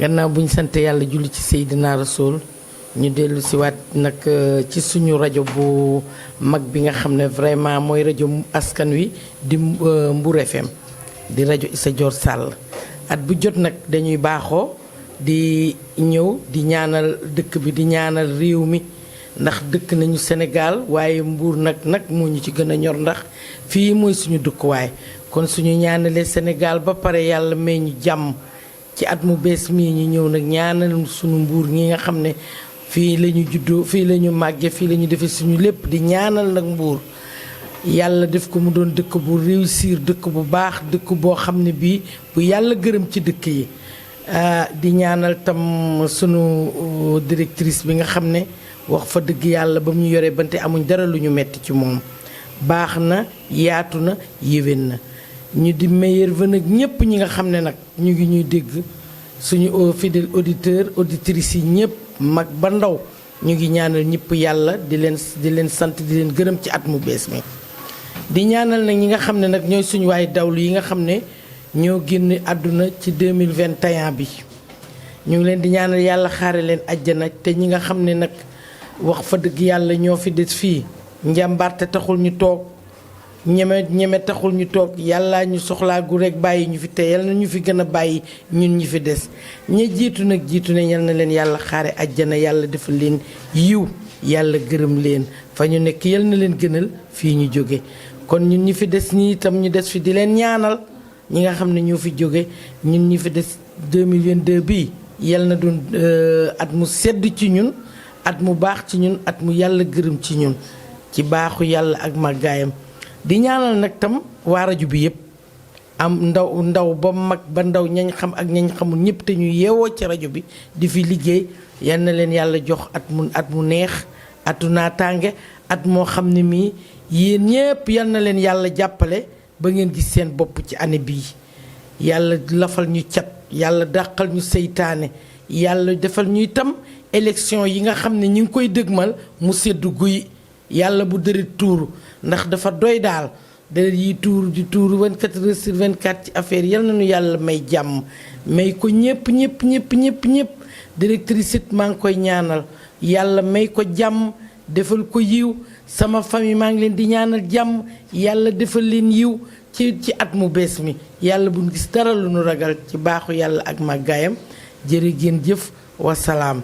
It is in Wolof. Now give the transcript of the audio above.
gannaaw buñ sante yàlla julli ci Seydina Rasoul ñu dellu si waat nag ci suñu rajo bu mag bi nga xam ne vraiment mooy rajo askan wi di Mbour FM di rajo Issa Dior Sall at bu jot nag dañuy baaxoo di ñëw di ñaanal dëkk bi di ñaanal réew mi ndax dëkk nañu Sénégal waaye Mbour nag moo ñu ci gën a ñor ndax fii mooy suñu dëkkuwaay kon suñu ñaanalee Sénégal ba pare yàlla may ñu jàmm ci at mu bees mii ñu ñëw nag ñaanal suñu Mbour ñi nga xam ne fii la ñu juddoo fii la ñu màgge fii la ñu defee suñu lépp di ñaanal nag Mbour yàlla def ko mu doon dëkk bu réussir dëkk bu baax dëkk boo xam ne bii bu yàlla gërëm ci dëkk yi di ñaanal tam sunu directrice bi nga xam ne wax fa dëgg yàlla ba mu ñu yoree bante amuñ dara lu ñu metti ci moom baax na yaatu na yéwén na ñu di meilleur vœu nag ñëpp ñi nga xam ne nag ñu ngi ñuy dégg suñu fidèle auditeur auditrices yi ñëpp mag ba ndaw ñu ngi ñaanal ñëpp yàlla di leen sant di leen gërëm ci at mu bees mi di ñaanal nag ñi nga xam ne nag ñooy suñu waay dawlu yi nga xam ne ñoo génn àdduna ci 2021 bi ñu ngi leen di ñaanal yàlla xaare leen àjjana te ñi nga xam ne nag wax fa dëgg yàlla ñoo fi des fii njàmbarte taxul ñu toog ñeme taxul ñu toog yàlla ñu soxlaa gu rek bàyyi ñu fi te yal na ñu fi gën a bàyyi ñun ñi fi des ña jiitu nag jiitu ne yal na leen yàlla xaare àjjana yàlla defal leen yiw yàlla gërëm leen fa ñu nekk yal na leen gënal fii ñu jóge kon ñun ñi fi des ñi itam ñu des fi di leen ñaanal ñi nga xam ne ñoo fi jóge ñun ñi fi des 2022 bii yal na doon at mu sedd ci ñun at mu baax ci ñun at mu yàlla gërëm ci ñun ci baaxu yàlla ak màggaayam di ñaanal nag tam waa rajo bi yëpp am ndaw ba mag ba ndaw ñañ xam ak ñañ xamul ñëpp te ñu yeewoo ci rajo bi di fi liggéey yal na leen yàlla jox at mu neex atu naataange at moo xam ne mii yéen ñëpp yal na leen yàlla jàppale ba ngeen gis seen bopp ci année bii yàlla lafal ñu cat yàlla dàqal ñu seytaane yàlla defal ñu itam élection yi nga xam ne ñu ngi koy dëgmal mu seddu guy yàlla bu dërit tuuru ndax dafa doy daal dërit yi tuuru di tuuru 24 heures sur 24 ci affaire yal nañu yàlla may jàmm may ko ñëpp directrice it maa ngi koy ñaanal yàlla may ko jàmm defal ko yiw sama famille maa ngi leen di ñaanal jàmm yàlla defal leen yiw ci at mu bees mi yàlla buñ gis dara lu nu ragal ci baaxu yàlla ak màggaayam jërë ngeen jëf wasalaam